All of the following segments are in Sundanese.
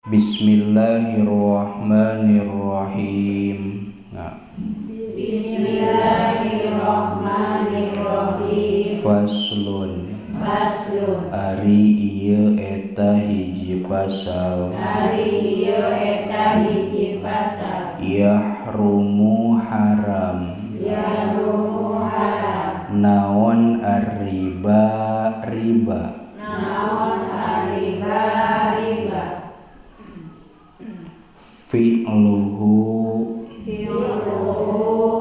Bismillahirrahmanirrahim. Nah. Bismillahirrahmanirrahim. Faslun. Faslun. Ari ieu eta hiji pasal. Ari ieu eta hiji pasal. Yahrumu haram. Yahrumu haram. Naon ar-riba riba. Naon ar-riba riba. Fi'luhu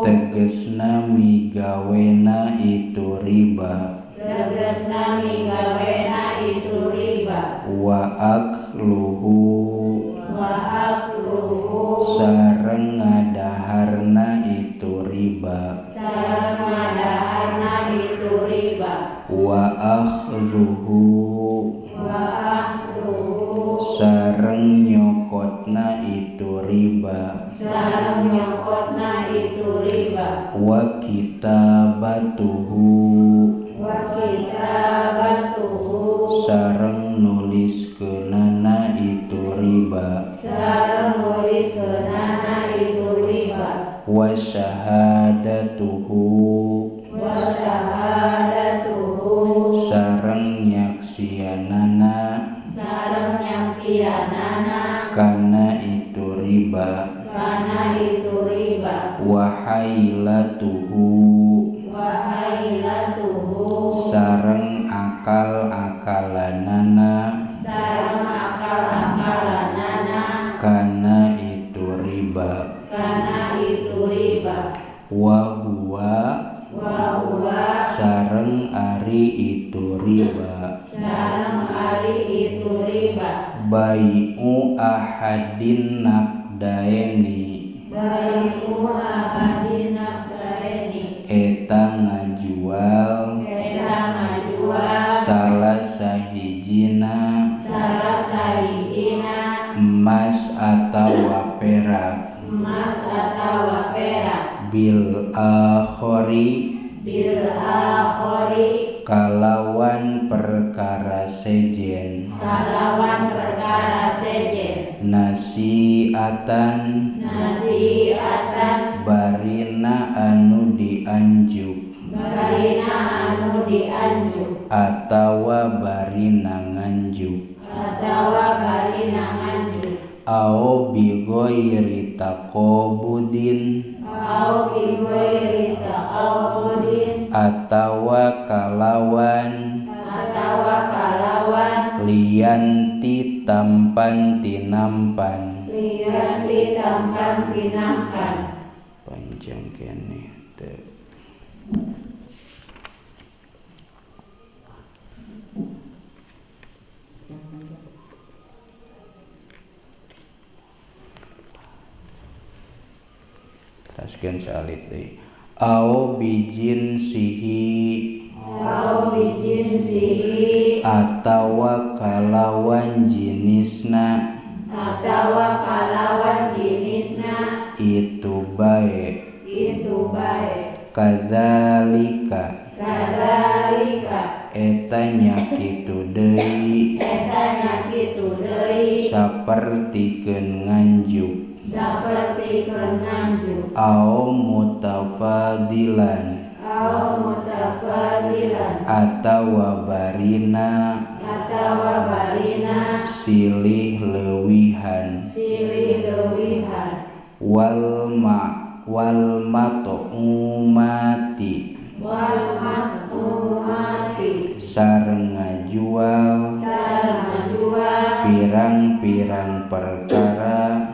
tegesna migawena itu riba. Tegesna migawena itu riba. Wa akluhu sareng ngadaharna itu riba. Sareng ngadaharna itu riba. Wa akhdhuhu sareng nyokotna itu riba. Sareng nyokotna itu riba. Wa kitabatuhu sareng nuliskeunana itu riba. Sareng nuliskeunana itu riba. Wa syahadatuhu sareng nyaksianana kana itu riba. Kana itu riba. Wa hailatuhu sareng akal-akalanana kana itu riba. Kana itu riba. Wa huwa sareng ari itu riba. Sareng ari itu riba. Bai'u ahadin naqdaini. Bai'u ahadin naqdaini. Eta ngajual salah sahijina emas atawa perak. Emas atawa perak. Bil akhori kalawan perkara sejen. Kalawan perkara sejen. Nasiatan barina anu dianjuk. Barina anu dianjuk. Atawa barina nganjuk. Atawa barina nganjuk. Au bi ghairi taqabudin. Au bi ghairi taqabudin. Atawa kalawan lianti tampan tinampan. Lianti tampan tinampan. Panjang keneh teu. Teraskeun salit deui. Au bijinsihi atawa kalawan jinisna itu bae. Kadzalika eta nya kitu deui sapertikeun nganjuk. Au mutafadilan atawa barina silih leuwihan. Wal mat'umati sareng ngajual pirang-pirang perkara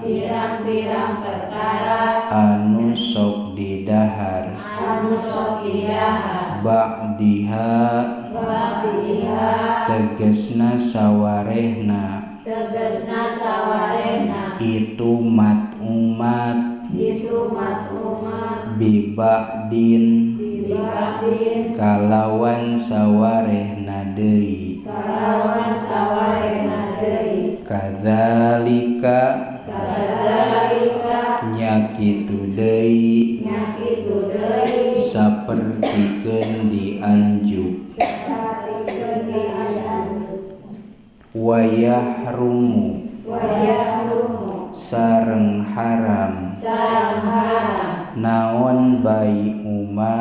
anu sok didahar. Ba'diha tegesna sawarehna itu mat'umat biba'din kalawan sawarehna deui. Kadzalika nya kitu deui sapertikeun dianjuk. Wa yahrumu Sareng haram. Sareng haram. Naon bai'uma.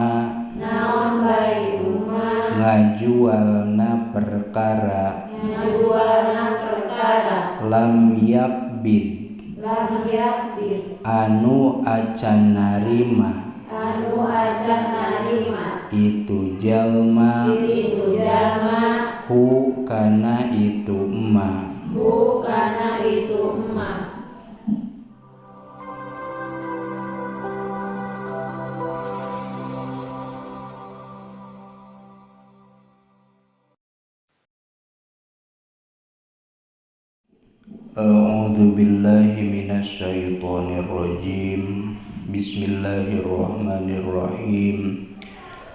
Naon bai'uma. Ngajualna perkara. Ngajualna perkara. Lam yakbid. Lam yakbid. Anu acan narima. Anu acan narima. Itu jalma. Itu jalma. Hu kana itu emma. Hu kana itu emma. A'udzu billahi minasyaitonir rajim. Bismillahirrahmanirrahim.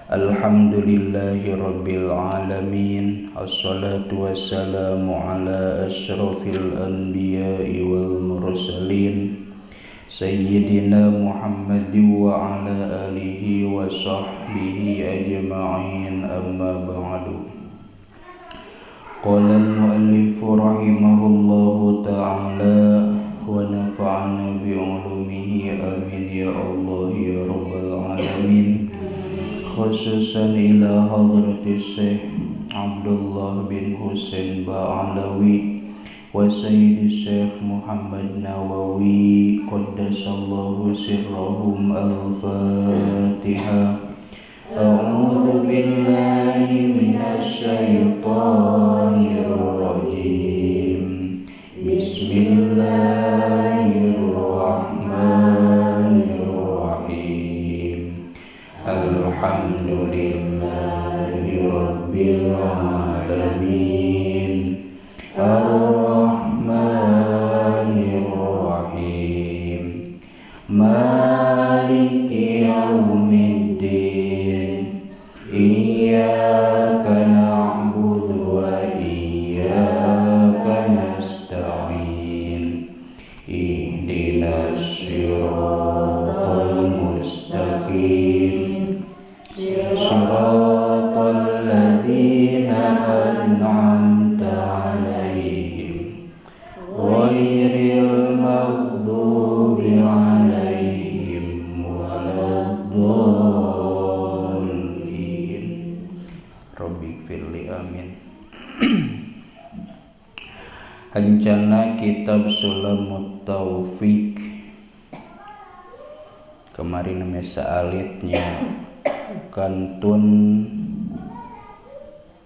Alhamdulillahi rabbil alamin. Assalatu wassalamu ala asyrafil anbiya'i wal mursalin. Sayyidina Muhammadin wa ala alihi wa sahbihi ajma'in. Amma ba'du. Qala al-muallif rahimahullahu ta'ala wa nafa'ana bi'ulumihi amin ya Allah ya rabbal alamin. Khususan ila hadrati Syekh Abdullah bin Husain Ba'alawi wa Sayyidi Syekh Muhammad Nawawi qaddasallahu sirrahum. Al-Fatihah. A'udzu billahi minasyaitonir rajim. Bismillahirrahmanirrahim. Alhamdulillahi rabbil alamin. Arrahmanir rahim. Maliki yaumiddin. Iyyaka na'budu wa iyyaka nasta'in. Ihdinas siratal mustaqim. Siratal ladzina an'amta 'alaihim ghairil maghdubi 'alaihim waladdallin. Rabbighfirli, amin. Hancana kitab Sulamut Taufik kemarin mesa alitnya kantun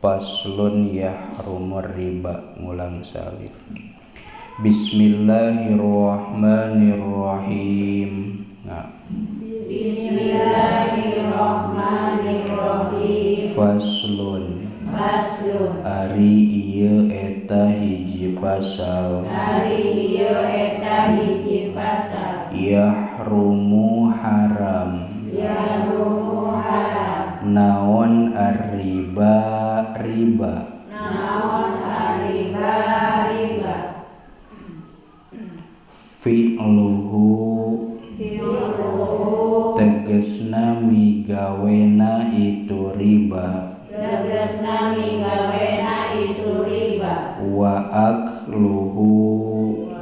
paslon yahrumur riba ngulang salit. Bismillahirrahmanirrahim. Nah. Bismillahirrahmanirrahim. Faslun. Faslun. Ari ieu eta hiji pasal. Ari ieu eta hiji pasal. Yahrumu haram. Yahrumu haram. Naon arriba riba. Naon arriba riba. Fi'luhu. Fi'luhu. Tegesna migawena itu riba. Tegesna migawena itu riba. Wa akluhu.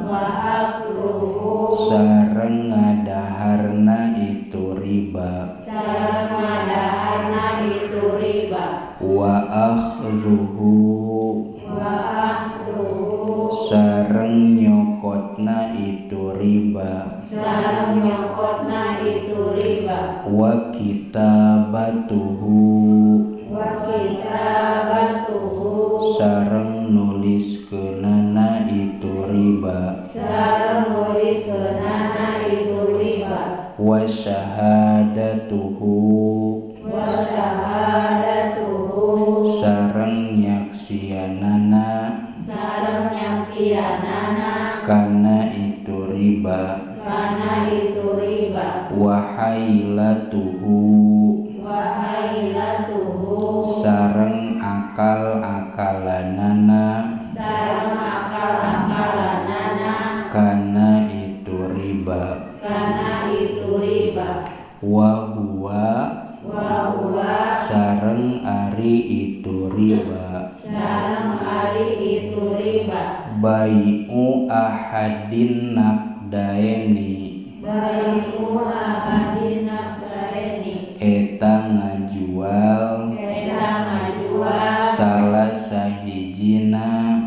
Wa akluhu. Sareng ngadaharna itu riba. Sareng ngadaharna itu riba. Wa akhdhuhu. Wa akhdhuhu. Sareng nyokotna itu riba. Sareng nyokotna itu riba. Wa kitabatuhu. Wa kitabatuhu. Sareng nuliskeunana itu riba. Sareng nuliskeunana itu riba. Wa syahadatuhu. Wa syahadatuhu. Sareng nyaksianana. Sareng nyaksianana. Kana itu riba. Kana itu riba. Wa hailatuhu. Wa hailatuhu. Sareng akal-akalanana. Sareng akal-akalanana. Kana itu riba. Kana itu riba. Wa huwa. Wa huwa. Sareng ari itu riba. Sareng ari itu riba. Bai'u ahad ahadin naqdaini bai'u ahadin naqdaini eta ngajual salah sahijina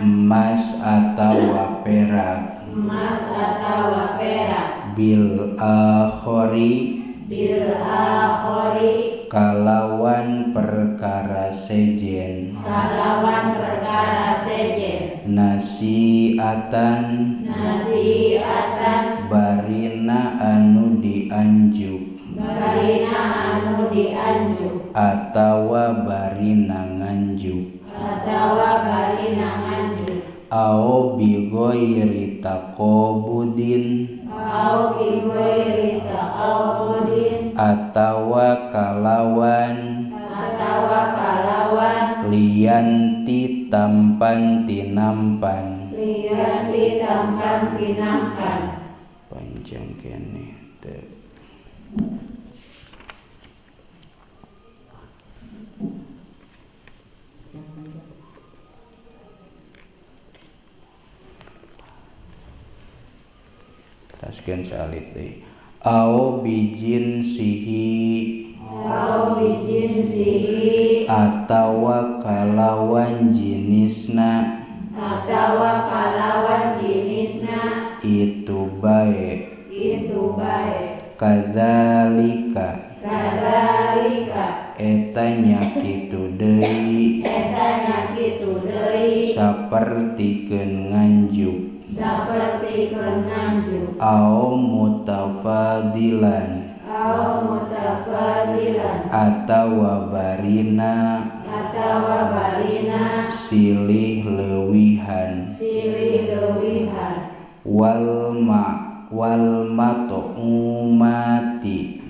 emas atawa perak bil akhori kalawan perkara sejen nasiatan barina anu dianjuk atawa barina nganjuk au bi ghairi taqabudin atawa kalawan lianti tampan tinampan panjang kene teu. Teraskeun salit deui. Au bijinsihi atawa kalawan jinisna itu bae kadzalika eta nya kitu deui sapertikeun nganjuk au mutafadilan atawa barina silih leuwihan wal mat'umati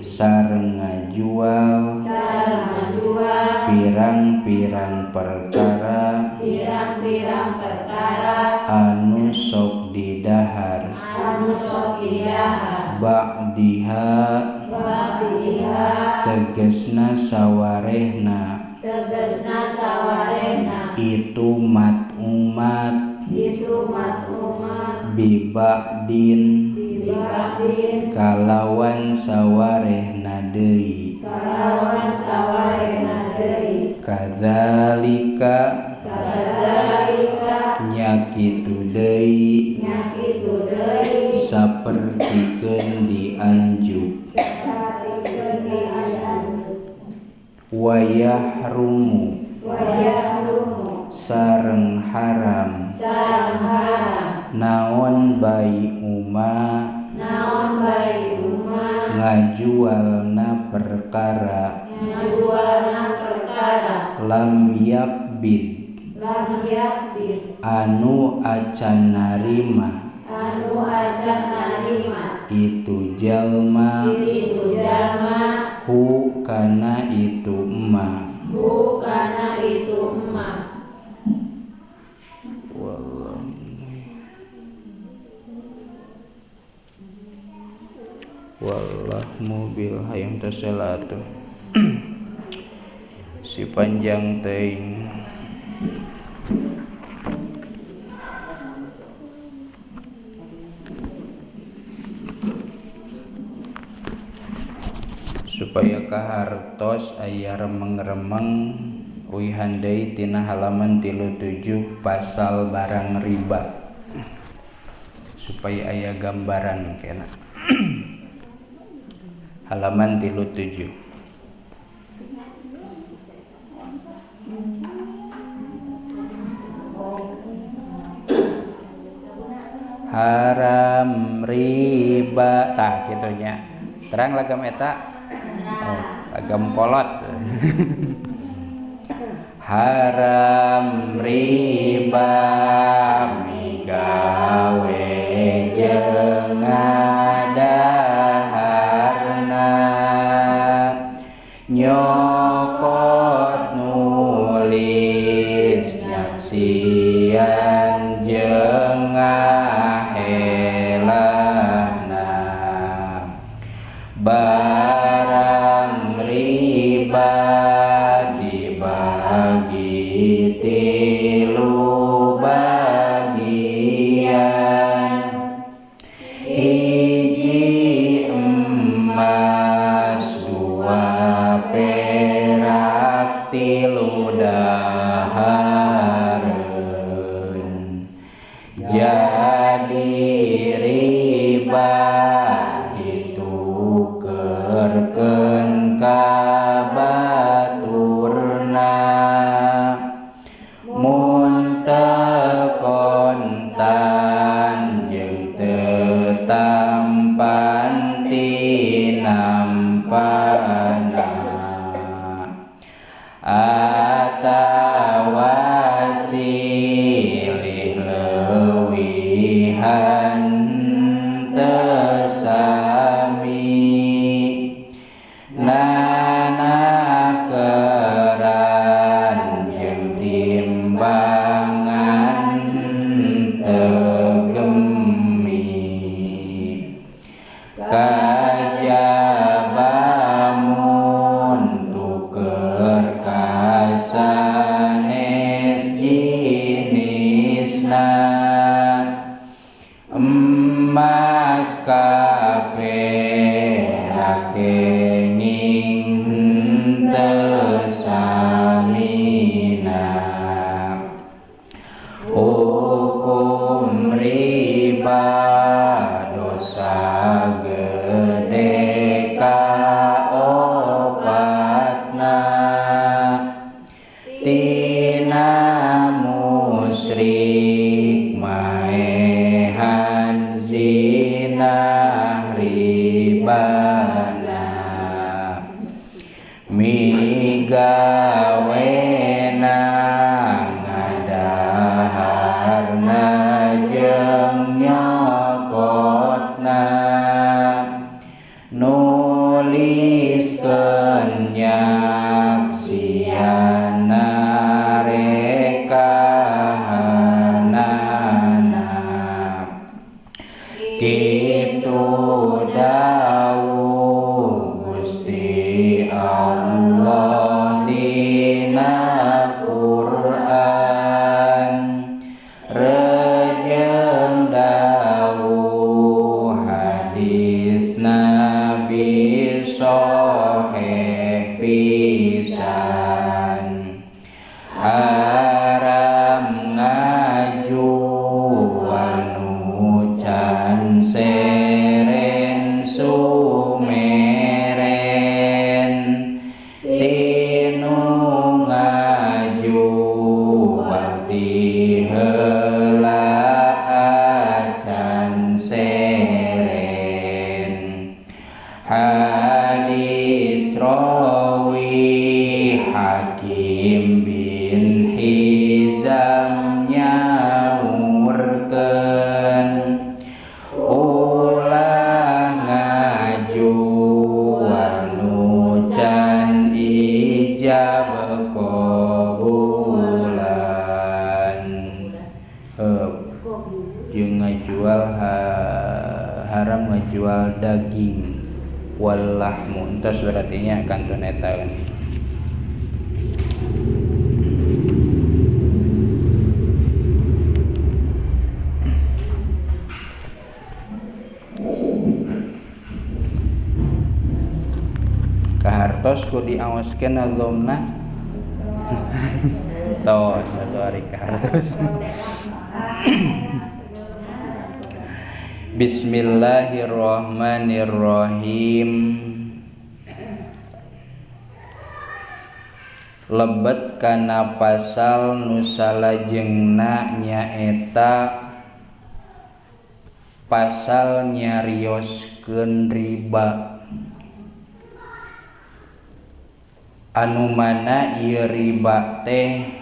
sareng ngajual pirang-pirang perkara anu sok didahar ba'diha tegesna sawarehna itu mat'umat biba'din kalawan sawarehna deui kadzalika nya kitu deui sapertikeun dianjuk wayahrumu sareng haram naon bai uma ngajualna perkara lam yakbid anu acan narima itu jalma hu kana itu emma. Wallah mobil hayang terselatu si panjang teuing. Supaya kahartos aya remeng-remeng uihan deui tina halaman 37 pasal barang riba supaya aya gambaran kena. Halaman 37. Haram riba tah kitu nya. Terang lagam eta? Oh, lagam kolot. Haram riba migawe jeung ngadaharna nyokot nulis nyaksian jeung ngahelahna barang riba dibagi riba ngan teu gemi kajaba mun tuker ka sanes jinisna emas ka perak kenging henteu samina hukum riba dosa gede kaopatna tina musyrik maehan zina ribana migawena ngadaharna jeung nyokotna nuliskeun nyaksianna rekahanana kitu dawuh Gusti Allah dina Quran rejeng dawuh hadis Nabi sahih pisan haram ngajual nu can seren sumeren tinu ngajual ti heula acan seren hadis rawi Hakim bin Hizam nyaurkeun ulah ngajual nu can ijab qabulan jeung ngajual haram ngajual daging wallahmu entos berarti nya kantun eta kan. Kahartos ku diawaskeun alumna tos satu hari kahartos. Bismillahirrahmanirrahim. Lebet kana pasal nu salajengna nyaeta pasal nyarioskeun riba anu mana ieu riba teh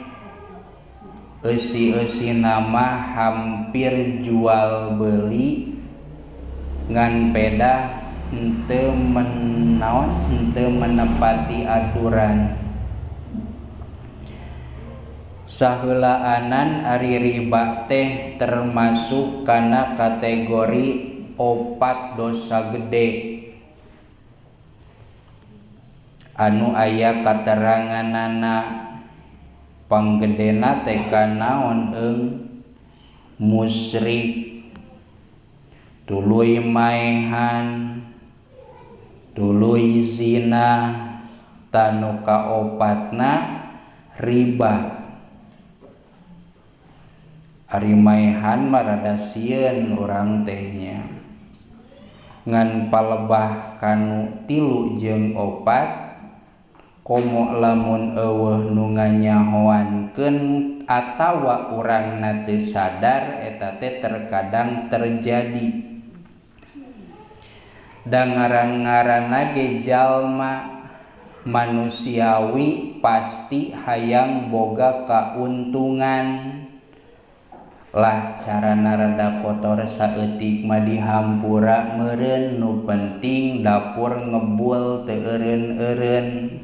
eusi-eusi nama hampir jual beli ngan pedah henteu menaon henteu menepati aturan. Saheulaanan ari riba teh termasuk kana kategori opat dosa gede anu aya kateranganana panggedena teh kanaon eung musyrik tuluy maehan tuluy zina tanu kaopatna riba. Ari maehan mah rada sieun urang teh nya ngan palebah kanu tilu jeung opat komo lamun eueuh nu nganyahoankeun atawa urangna teu sadar eta teh terkadang terjadi. Da ngaran-ngaranna ge jalma manusiawi pasti hayang boga kauntungan lah carana rada kotor saeutik mah dihampura meureun nu penting dapur ngebul teu eureun-eureun.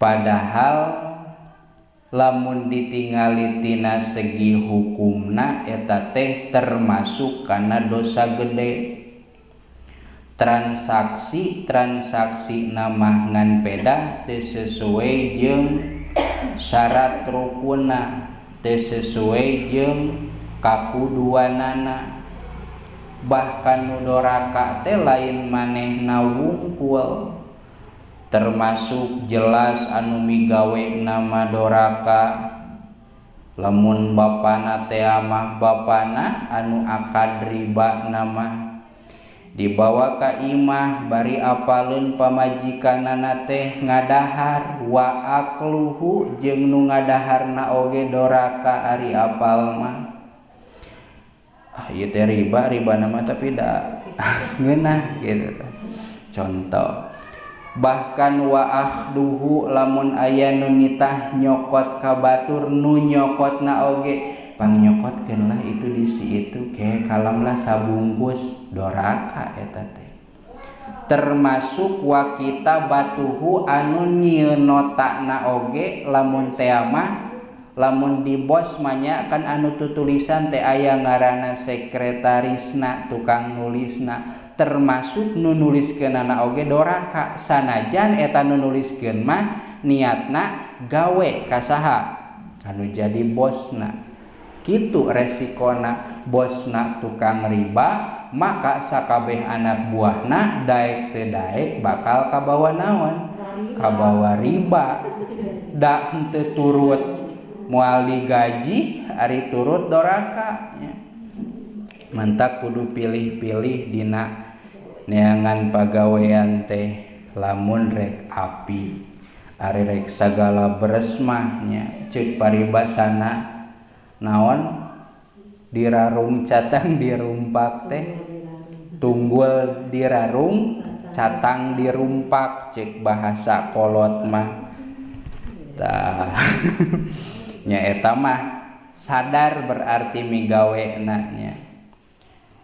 Padahal Lamun ditingali tina segi hukumna eta teh termasuk kana dosa gede. Transaksi namah ngan pedah teu sesuai jeung syarat rukunna, teu sesuai jeung kakuduanana. Bahkan nu doraka teh lain manehna wungkul, termasuk jelas anu migawe nama doraka. Lamun bapana teh mah bapana anu akad riba nama dibawa ka imah bari apaleun pamajikanana teh ngadahar wa akluhu jeung nu ngadaharna oge doraka ari apal mah. Ah ieu teh riba nama tapi da ngeunah gitu. Contoh bahkan wa akhduhu lamun aya nu nitah nyokot ka batur nu nyokotna oge pangnyokotkeun lah itu di si itu ke kalamlah sabungkus doraka eta teh. Termasuk wa kita batuhu anu nyieun notana oge lamun teh mah lamun di bos manya kan anu tutulisan teh aya ngaranna sekretarisna tukang nulisna, termasuk nu nuliskeunana oge doraka sanajan eta nu nuliskeun mah niatna gawe ka saha anu jadi bosna. Kitu resikona bosna tukang riba maka sakabeh anak buahna daek teu daek bakal kabawa naon kabawa riba. Da henteu turut moal digaji ari turut doraka nya. Mantak kudu pilih-pilih dina neangan pagawean teh lamun rek api ari rek sagala beres mah nya ceuk paribasana naon dirarung catang dirumpak teh tunggul dirarung catang dirumpak cek bahasa kolot mah tah. Nya eta mah sadar berarti migawena nya.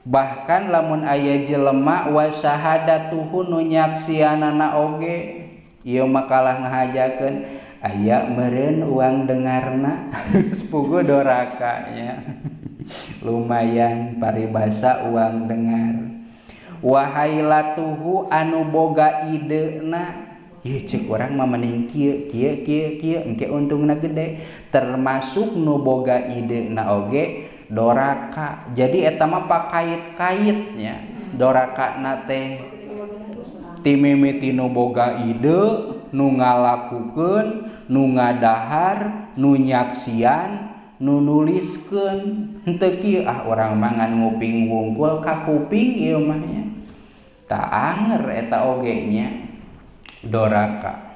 Bahkan lamun aya jelema wa syahadatuhu nu nyaksianana oge ieu mah kalah ngahajakeun aya meureun uang dengarna sepugu doraka nya. Lumayan paribasa uang dengar. Wahailatuhu anu boga idena ieu ceuk urang mah mending kieu kieu kieu kieu engke untungna gede, termasuk nu boga idena oge doraka. Jadi eta mah pakait-kait nya. Dorakana teh ti mimiti nu boga ide, nu ngalakukeun, nu ngadahar, nu nyaksian, nu nuliskeun. Henteu kieu ah urang mah ngan nguping wungkul ka kuping ieu mah nya. Tah anger eta oge nya doraka.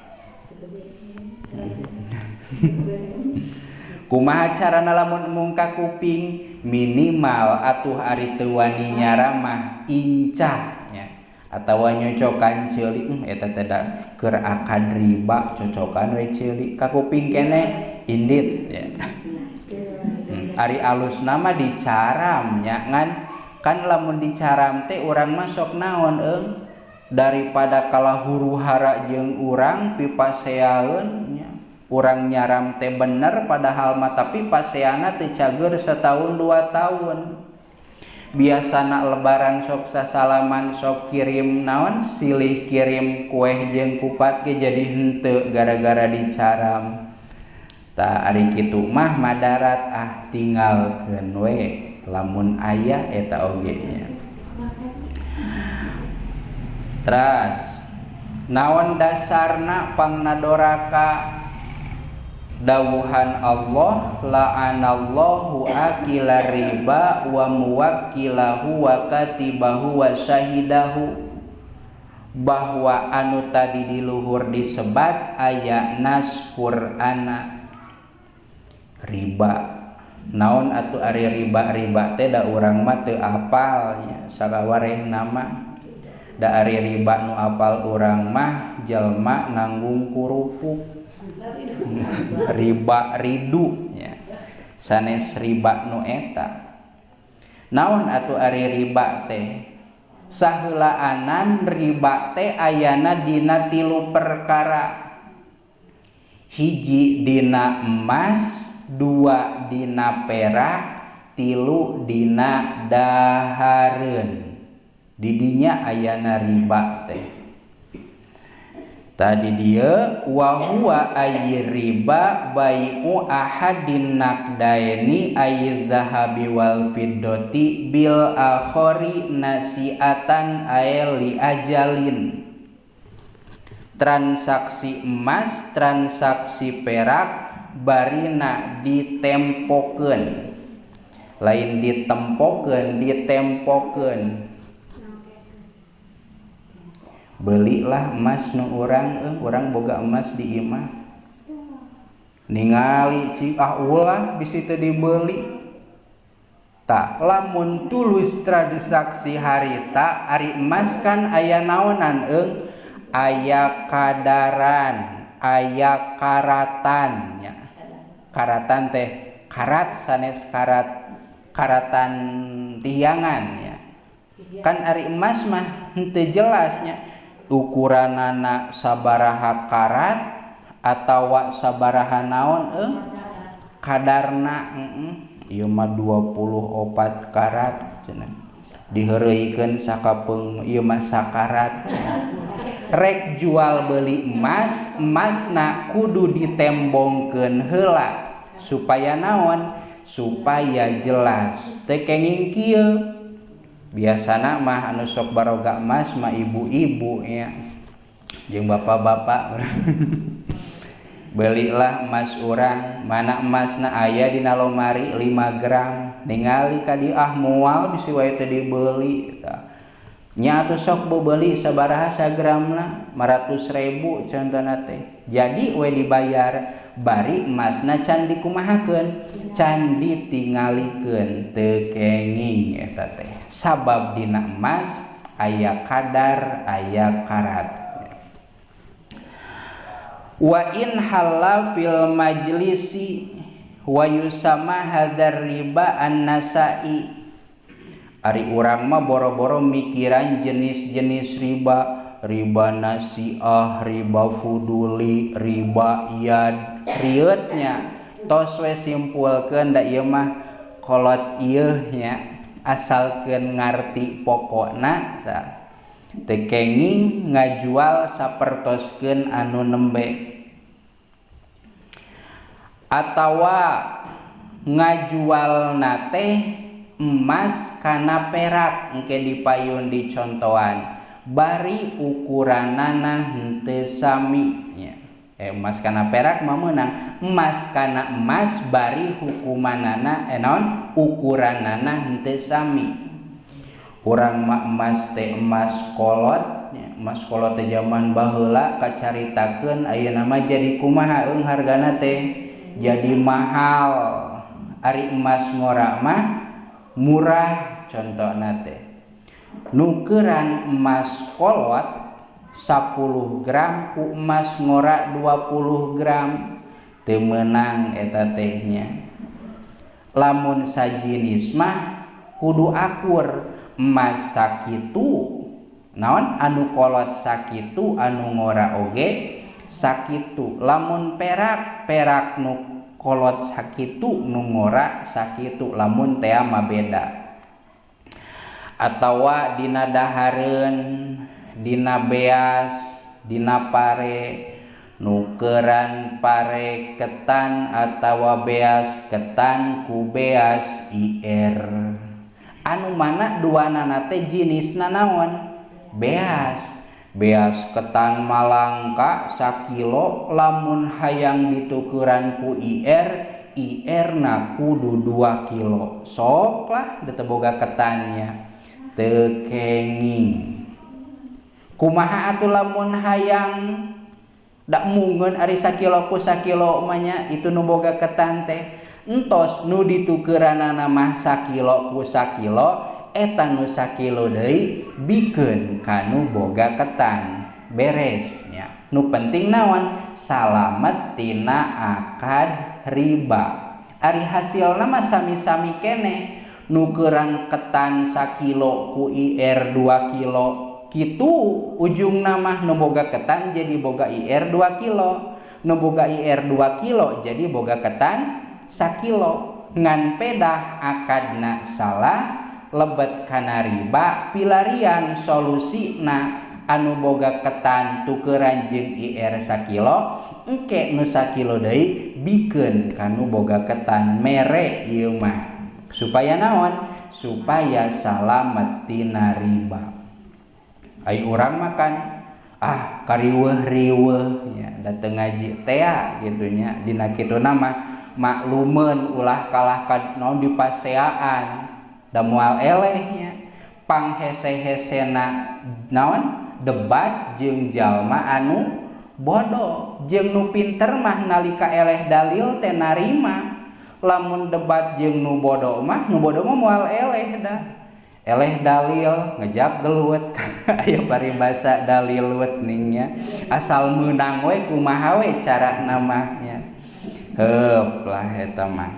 Kumaha carana lamun mung ka kuping? Minimal atuh ari teu wani nyaramah incah nya atawa nyocokan ceuli eta teh da keur akad riba cocokan we ceuli ka kuping keneh indit nya. Ari alusna mah dicaram nya ngan kan lamun dicaram teh urang mah sok naon eung daripada kalah huru hara jeung urang pipaseaeun nya. Urang nyaram teh bener padahal mah tapi paseana teh cager setahun dua tahun. Biasana lebaran sok sasalaman sok kirim naon silih kirim kueh jeung kupat ge jadi henteu gara-gara dicaram. Tah ari kitu mah madarat ah tinggalkeun we lamun aya eta oge nya. Teras naon dasarna pangnadoraka? Dawuhan Allah la'anallahu akila riba wa muwakkilahu wa katibahu wa syahidahu, bahwa anu tadi di luhur disebat aya nas Qur'ana riba. Naon atuh ari riba-riba teh da urang mah teu apal nya sakawareh nama. Da ari riba nu apal urang mah jelma nanggung kurupuk. Riba ridu nya. Sanes riba nu eta. Naon atuh ari riba teh? Saheulaanan riba teh ayana dina tilu perkara. Hiji dina emas, 2 dina perak, 3 dina dahareun. Didinya ayana riba teh. Tadi dia wa huwa ayir riba bai'u ahadin naqdaini ayz zahabi wal fiddati bil akhari nasi'atan ay li ajalin. Transaksi emas, transaksi perak barina ditempokeun. Lain ditempokeun, ditempokeun. Belilah emas nu urang, urang boga emas di imah. Ningali cik ah ulah bisi teu dibeli. Tak lamun tulus transaksi harita ari emas kan aya naonan eung, aya kadaran, aya karatan nya. Karatan teh karat sanes karat karatan tiangan nya. Kan ari emas mah henteu jelasnya ukuranana sabaraha karat atawa sabaraha naon kadarna ieu mah 24 karat cenah diheureuykeun sakapeung ieu mah sakarat. Rek jual beli emas, emasna kudu ditembongkeun heula supaya naon? Supaya jelas. Teu kenging kieu. Biasana mah anu sok baroga emas mah ibu-ibu nya jeung bapak-bapak. Belilah emas urang, mana emasna aya dina lomari 5 gram, ningali ka dieu ah moal bisi wae teu dibeli tah. Nya atuh sok bebeuli sabaraha sagramna 500.000 contohna teh. Jadi we dibayar bari emasna can dikumahakeun, can ditingalikeun, teu kenging eta teh. Sabab dina emas aya kadar, aya karat. Wa in halla fil majlisi wa yusama hadzal riba an-nasai. Ari urang mah boro-boro mikiran jenis-jenis riba, riba nasiah, riba fuduli, riba yad, rieutnya. Tos we simpulkeun da ieu mah kolot ieu nya, asalkeun ngarti pokokna tah. Teu kenging ngajual sapertoskeun anu nembe. Atawa ngajualna teh emas kana perak engke dipayun dicontohan bari ukuranana henteu sami nya. Emas kana perak mah meunang, emas kana emas bari hukumanana naon ukuranana henteu sami. Urang mah emas teh emas kolot nya, emas kolot teh zaman baheula kacaritakeun ayeuna mah jadi kumaha eung hargana teh jadi mahal. Ari emas ngora mah murah contohna teh. Nukeran emas kolot 10 gram ku emas ngora 20 gram teu meunang eta teh nya. Lamun sajinis mah kudu akur, emas sakitu naon anu kolot sakitu anu ngora oge sakitu. Lamun perak, perak nu kolot sakitu nu ngora sakitu, lamun tea mah beda. Atawa dina dahareun, dina beas, dina pare, nukeran pare ketan atawa beas ketan ku beas IR. Anu mana duanana teh jinisna naon? Beas. Beas ketan malangka sakilo lamun hayang ditukeran ku IR, IR na kudu 2 kilo. Sok lah teu boga ketannya. Teu kenging. Kumaha atuh lamun hayang dak mungeun ari sakilo ku sakilo mah nya itu nu boga ketan teh. Entos nu ditukeranana mah sakilo ku sakilo, eta nu sakilo deui bikeun kanu boga ketan. Beres nya. Nu penting naon? Salamet tina akad riba. Ari hasilna mah sami-sami keneh. Nukeran ketan sakilo ku IR 2 kilo kitu ujungna mah nu boga ketan jadi boga IR 2 kilo. Nu boga IR 2 kilo jadi boga ketan sakilo. Ngan pedah akadna salah lebet kana riba pilarian solusina anu boga ketan tukeran jeung IR sakilo engke nu sakilo deui bikeun kanu boga ketan mere ieu mah supaya naon supaya salamet tina riba. Ai urang makan ah kariweuh-riweuh nya da teu ngaji tea kitu nya dina kitu mah maklumeun ulah kalah ka naon dipaseaan da moal elehnya panghese-hesena naon debat jeung jalma anu bodoh jeung nu pinter mah nalika eleh dalil teh narima lamun debat jeung nu bodoh mah moal eleh da eleh dalil ngejak gelut aya paribasa dalil leut ning nya asal meunang we kumaha we carana mah nya heup lah eta mah.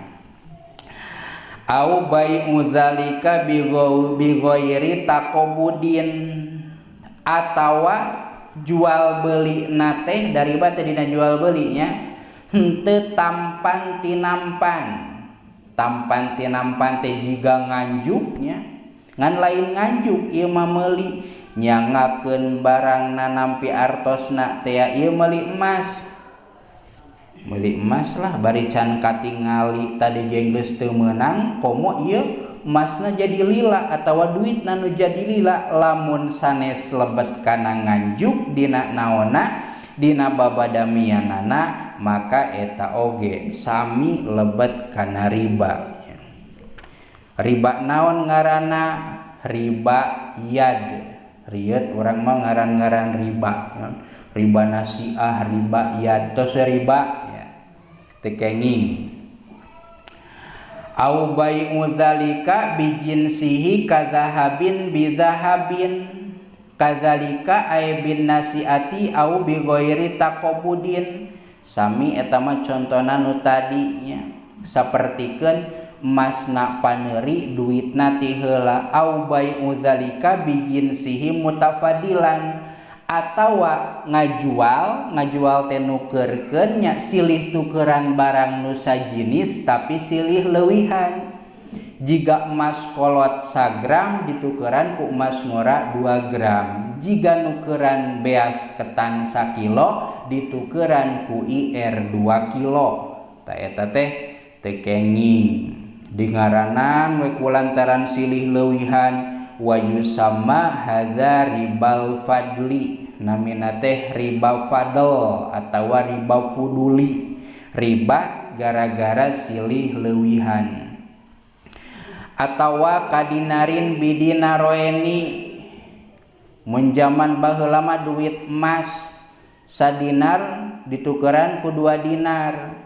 Au bai'u dzalika bi ghairi taqabudin atawa jual beli na teh dari bate dina jual belinya henteu tampan tinampan tampan tinampan teh jiga nganjuknya ngan lain nganjuk ieu mah meuli nyangakeun barangna nampi artosna teh ieu meuli emas lah bari can katingali tadi geus teu meunang komo ieu emasna jadi lila atawa duitna nu jadi lila lamun sanes lebet kana nganjuk dina naonna dina babadamianana maka eta oge sami lebet kana riba. Riba naon ngaranna riba yad rieut urang mah ngaran-ngaran riba riba nasiah riba yad tos riba teu kenging. Au bai'u dzalika bijinsihi kadzahabin bidzahabin kadzalika ay bin nasiati au bi ghairi taqabudin sami eta mah contona nu tadi nya sapertikeun emasna paneuri duitna ti heula au bai'u dzalika bijinsihi mutafadilan atawa ngajual teh nukeurkeun nya silih tukeran barang nu sajinis tapi silih leuwihan jiga emas kolot sagram ditukeran ku emas ngora 2 gram jiga nukeran beas ketan sakilo ditukeran ku IR 2 kilo ta eta teh teu kenging dingaranan we kulantaran silih leuwihan wa yusamma hadza ribal fadli namina teh riba fadl atawa riba fuduli riba gara-gara silih leuwihan atawa kadinarin bidinaroeni mun jaman baheula mah duit emas sadinar ditukeran ku 2 dinar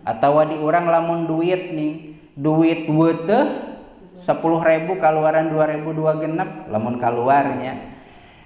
atawa di urang lamun duit nih duit weuteuh 10.000 kaluaran 2.002 genep lamun kaluarnya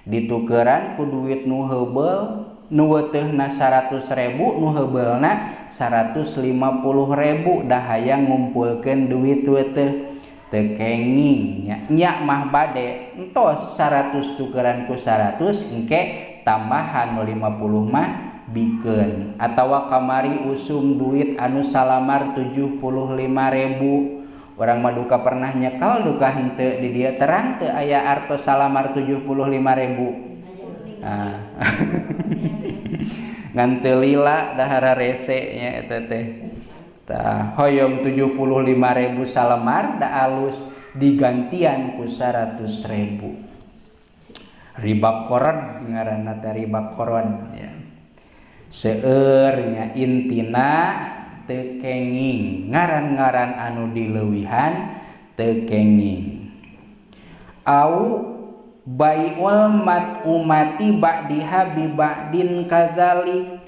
ditukeran ku duit nu heubeul nu weuteuhna 100.000 nu heubeulna 150.000 dah hayang ngumpulkeun duit weuteuh teu kenging nya nya mah bade entos 100 tukeran ku 100 engke tambahan nu 50 mah bikeun atawa kamari usum duit anu salamar 75.000 orang mah duka pernah nyekel duka henteu di dieu terang teu aya artos salamar 75.000 ah. Ngan teu lila dahara rese nya eta teh tah hoyong 75.000 salamar da alus digantian ku 100.000 riba korod ngaranna teh riba korod ya seueur nya intina teu kenging ngaran-ngaran anu dileuwihan teu kenging au bai'ul mat'umati ba'diha bi ba'din kadzalik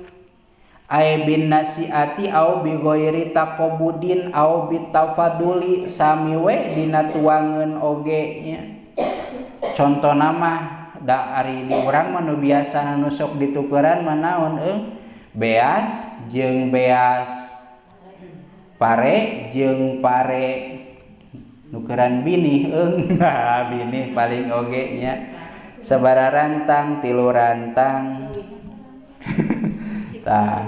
ay bin nasiati au bi ghairi taqabudin au bi tafaduli sami we dina tuangeun oge nya contona mah da ari di urang mah nu biasa nu sok ditukeran mah naon beas jeung beas pare jeung pare nukeran binih eung nah binih paling oge nya sabara rantang tilu rantang tah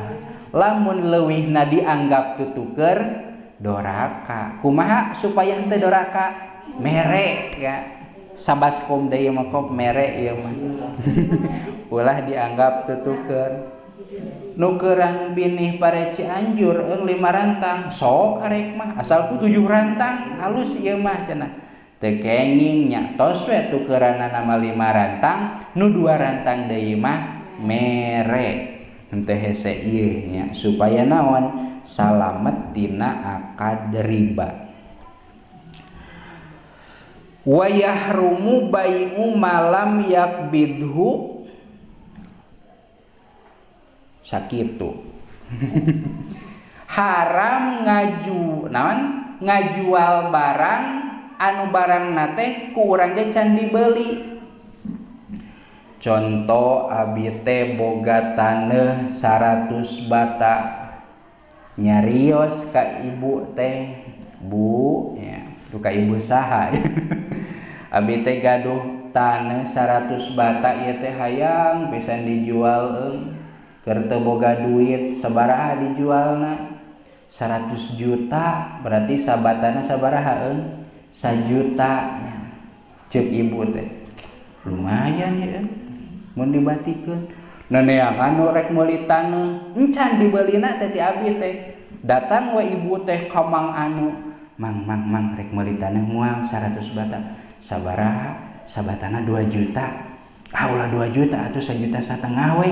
Lamun leuwihna dianggap tutuker doraka. Kumaha supaya henteu doraka? Mere ya. Sabaskom deui mah kop mere ieu mah. Ulah dianggap tutuker. Nukeran binih pare Cianjur eung 5 rantang sok arek mah asal ku 7 rantang halus ieu mah cenah. Teu kenging nya tos we tukeranana mah 5 rantang nu 2 rantang deui mah mere. Henteu hese ieu nya supaya naon salamet tina akad riba. Wa yahrumu bai'u malam yakbidhu sakitu. Haram ngaju naon ngajual barang anu barangna teh ku urang ge can dibeli. Contoh abi teh boga taneuh 100 bata nyarios ka ibu teh, bu ya tu ka ibu saha. Abi teh gaduh taneuh 100 bata ieu teh hayang pisan dijual eung keur teu boga duit sabaraha dijualna 100 juta berarti sabatana sabaraha eung 1 juta. Ceuk ibu teh lumayan ya mun dibatikeun neneangan nu rek meuli taneuh encan dibelina teh ti abi teh datang we ibu teh ka mang anu mang mang mang rek meuli taneuh moal 100 bata sabaraha sabatana 2 juta ah ulah 2 juta atuh 1,5 juta we.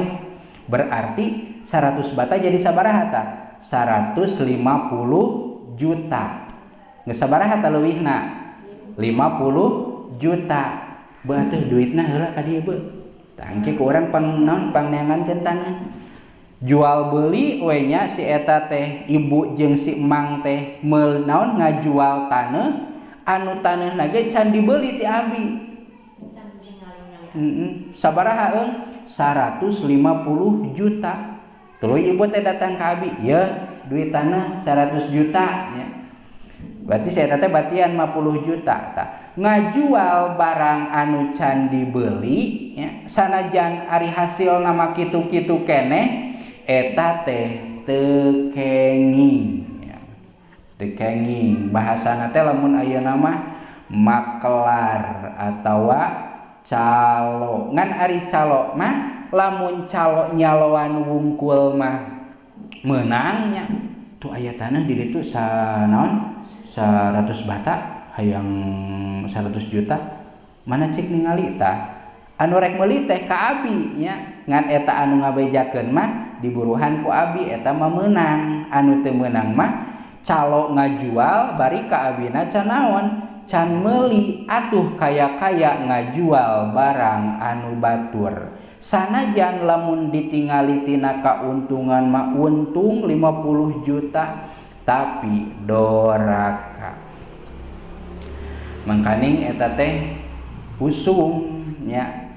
Berarti 100 bata jadi sabaraha ta? 150 juta. Geus sabaraha ta leuwihna? 50 juta. Beuh atuh duitna heula ka dieu beuh. Tah engke ku urang pang naon pangneangankeun taneuh. Jual beli we nya si eta teh ibu jeung si emang teh meul naon ngajual taneuh anu taneuhna ge can dibeli ti abi. Sabaraha eung? 150 juta. Tuluy ibu teh datang ka abi, "Yeuh, duit tanah 100 juta nya." Berarti saya teh batian 50 juta tah. Ngajual barang anu can dibeli nya, sanajan ari hasilna mah kitu-kitu keneh eta teh teu kenging nya. Teu kenging bahasana teh lamun ayeuna mah maklar atawa calo. Ngan ari calo mah lamun calo nyaloan wungkul mah meunangnya. Tuh aya tanah di ditu sanaon 100 bata hayang 100 juta mana cek ningali tah anu rek meuli teh ka abi nya ngan eta anu ngabejakeun mah diburuhan ku abi eta mah meunang. Anu teu meunang mah calo ngajual bari ka abina can naon can meuli atuh kaya-kaya ngajual barang anu batur. Sanajan lamun ditingali tina kauntungan mah untung 50 juta tapi doraka. Mangkaning eta teh usum nya.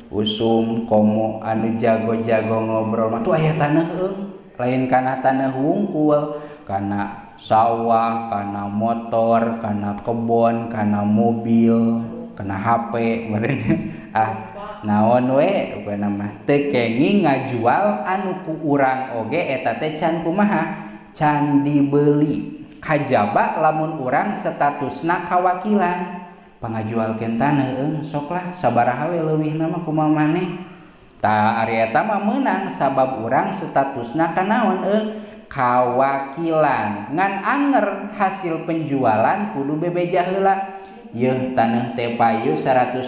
Usum komo anu jago-jago ngobrol mah tuh aya taneuh eung lain kana taneuh wungkul, kana sawah, kana motor, kana kebon, kana mobil, kana HP meureun. Ah naon we pokona mah teu kenging ngajual anu ku urang oge eta teh can kumaha can dibeli. Kajaba lamun urang statusna kawakilan pangajualkeun taneuh eung sok lah sabaraha we leuwihna mah kumaha maneh. Tah ari eta mah meunang sabab urang statusna kanaon eung kawakilan. Ngan anger hasil penjualan kudu bebeja heula. Yeuh taneuh teh payu 150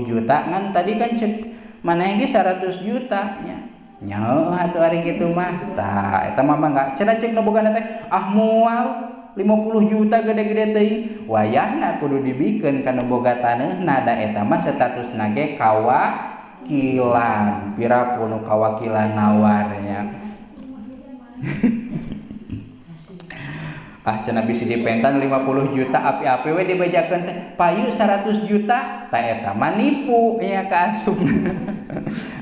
juta ngan tadi kan cek maneh ge 100 juta nya. Nya heuh atuh ari kitu mah. Tah eta mah mangga cenah cek nu bogana teh ah moal 50 juta gede-gede teuing. Wayahna kudu dibikeun kana boga taneuhna da eta mah statusna ge kawakilan. Piraku nu kawakilan nawar nya. Ah cenah bisi dipentan 50 juta api-api we dibejakeun teh payu 100 juta ta eta mah nipu nya ka asupna.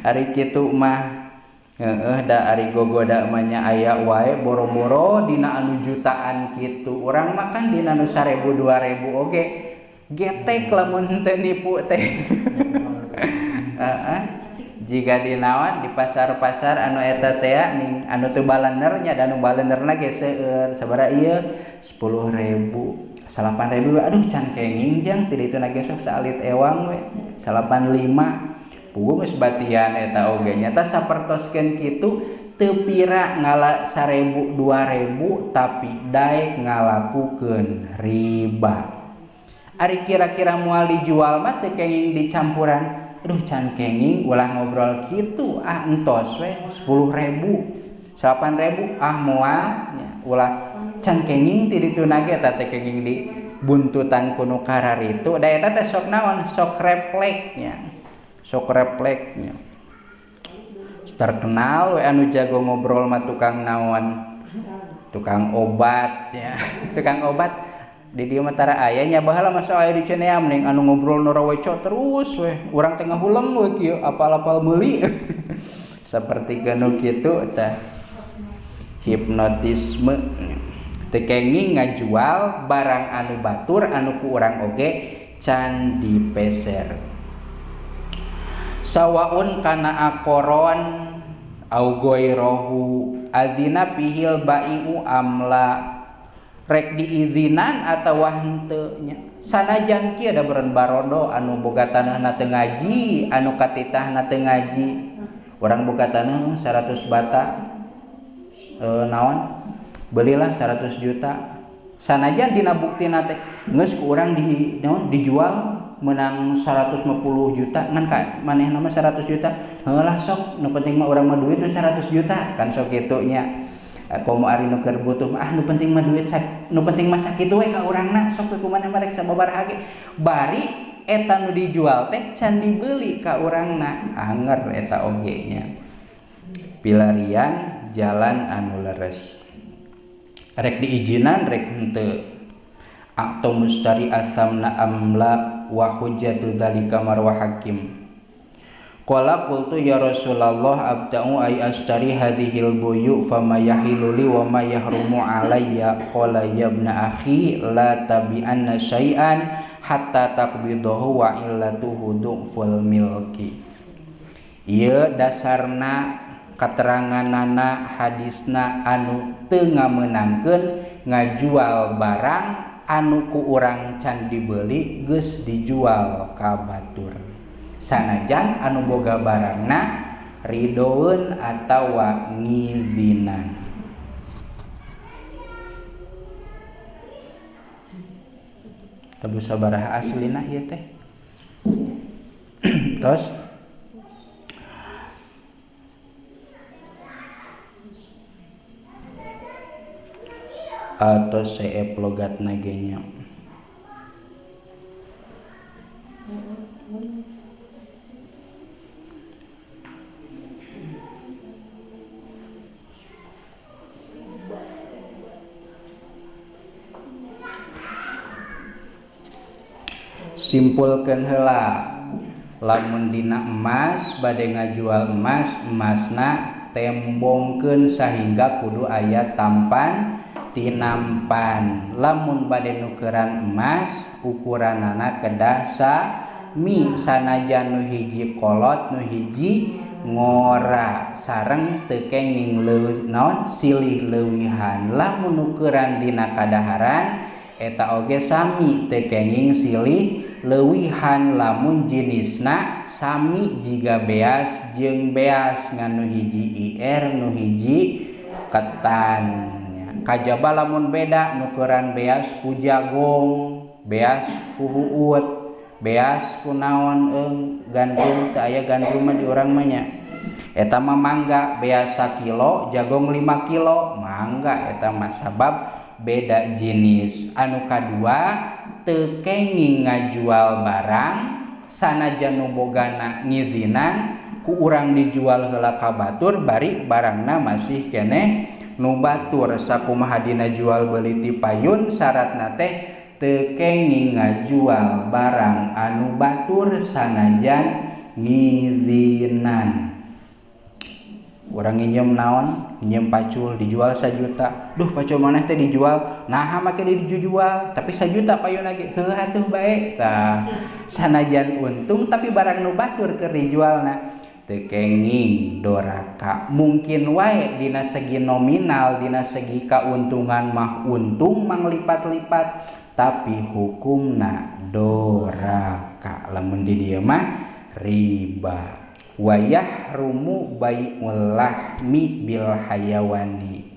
Ari kitu mah heeh da ari gogoda mah nya aya wae boro-boro dina anu jutaan kitu. Urang mah kan dina nu 1000 2000 oge getek lamun teu nipu teh. Heeh. Jika dinawan di pasar-pasar anu eta teh ning anu teu balener nya da anu balenerna ge seueur sabaraha ieu 10.000 8.000 aduh can kenging jang ti ditu na ge sok saalit ewang we 85 puguh geus batian eta oge nya tah sapertoskeun kitu teu pira ngala 1.000 2.000 tapi daek ngalakukeun riba. Ari kira-kira moal dijual mah teu kenging dicampuran aduh can kenging ulah ngobrol kitu ah entos we 10.000 8.000 ah moal nya ulah can kenging ti ditu na ge eta teh kenging di buntutan ku nu kararitu da eta teh sok naon sok reflek nya sok reflek nya terkenal we anu jago ngobrol mah tukang naon tukang obat ya tukang obat di dieu mah tara aya nya baheula mah sok aya di Cineam ning anu ngobrol nu raweco terus we urang teh ngahuleng we kieu apal-apal meuli saperti nu kitu tah hipnotisme teu kenging ngajual barang anu batur anu ku urang oge can dipeser sawaun kana aqoron au ghairahu adzina bihil bai'u amla rek diizinan atawa henteu nya sanajan kieu da beureun barodo anu boga tanahna teu ngaji anu katitahna teu ngaji urang boga tanah 100 bata naon belilah 100 juta sanajan dina buktina teh geus ku urang di naon dijual menang 150 juta ngan ka manehna mah 100 juta heulah sok nu penting mah urang mah duit 100 juta kan sok kitu nya komo ari nu keur butuh ah nu penting mah duit nu penting mah sakitu we ka urangna sok we kumaneh mah rek sababaraha ge bari eta nu dijual teh can dibeli ka urangna anger eta oge nya pilarian jalan anu leres rek diizinan rek henteu atau mustari asamna amla wa hujjatu dzalika marwa hakim qala qultu ya Rasulullah abta'u ay ashtari hadhil buyu fama yahilu li wa ma yahrumu alayya qala ya ibna akhi la tabi'anna syai'an hatta taqbidahu wa illatuhu du'ful milki. Ieu dasarna kateranganana hadisna anu teu ngamenangkeun ngajual barang anu ku urang can dibeli geus dijual ka batur sanajan anu boga barangna ridoeun atawa ngizinan. Tebus sabaraha aslina ieu teh tos atau seep logatna ge nya. Simpulkeun heula lamun dina emas bade ngajual emas emasna tembongkeun sahingga kudu aya tampan tinampan lamun bade nukeran emas ukuranana kedah sami sanajan nu hiji kolot nu hiji ngora sareng teu kenging leuwih naon silih leuwihan lamun nukeran dina kadaharan eta oge sami teu kenging silih leuwihan lamun jenisna sami jiga beas jeung beas ngan nu hiji IR nu hiji ketan kajaba lamun beda nukeran beas ku jagong beas ku huut beas ku naon gandum teu aya gandum mah di urang mah nya eta mah mangga beas sakilo jagong 5 kilo mangga eta mah sabab beda jenis. Anu kadua teu kenging ngajual barang sanajan nu bogana ngizinan ku urang dijual heula ka batur bari barangna masih keneh nu batur sakumaha dina jual beuli ti payun syaratna teh teu kenging ngajual barang anu batur sanajan ngizinan. Urang nginjem naon nginjem pacul dijual 1 juta duh pacul maneh teh dijual naha make dijual tapi 1 juta payun lagi heuh atuh bae tah sanajan untung tapi barang nu batur keur dijualna Teu kenging doraka. Mungkin wae dina segi nominal, dina segi kauntungan mah untung manglipat-lipat, tapi hukumna doraka. Lamun di dieu mah riba. Wa yahrumu bai'ul lahmi bil hayawani.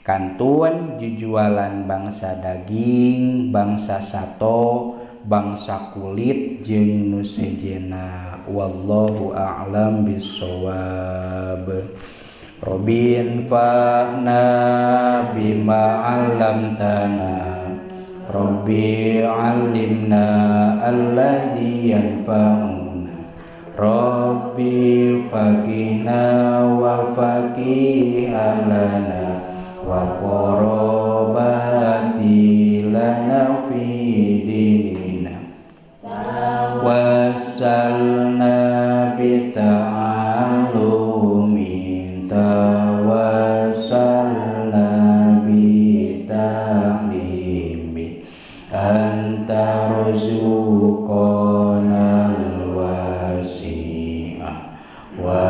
Kantun jujualan bangsa daging, bangsa sato, bangsa kulit jeung nu sejenna. Wallahu a'lam bissawab. Robin fa'na bima 'allamtana, Rabbi 'allimna alladzi yanfa'una, Rabbi faqihna wa faqih lana wa qarabati lana fi dinina, wasalna bi ta'allumin, tawassalna bi ta'limi, anta rzuqana al-wasi'ah wa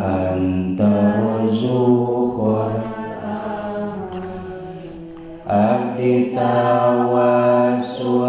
anta rzuqana abdi tawassul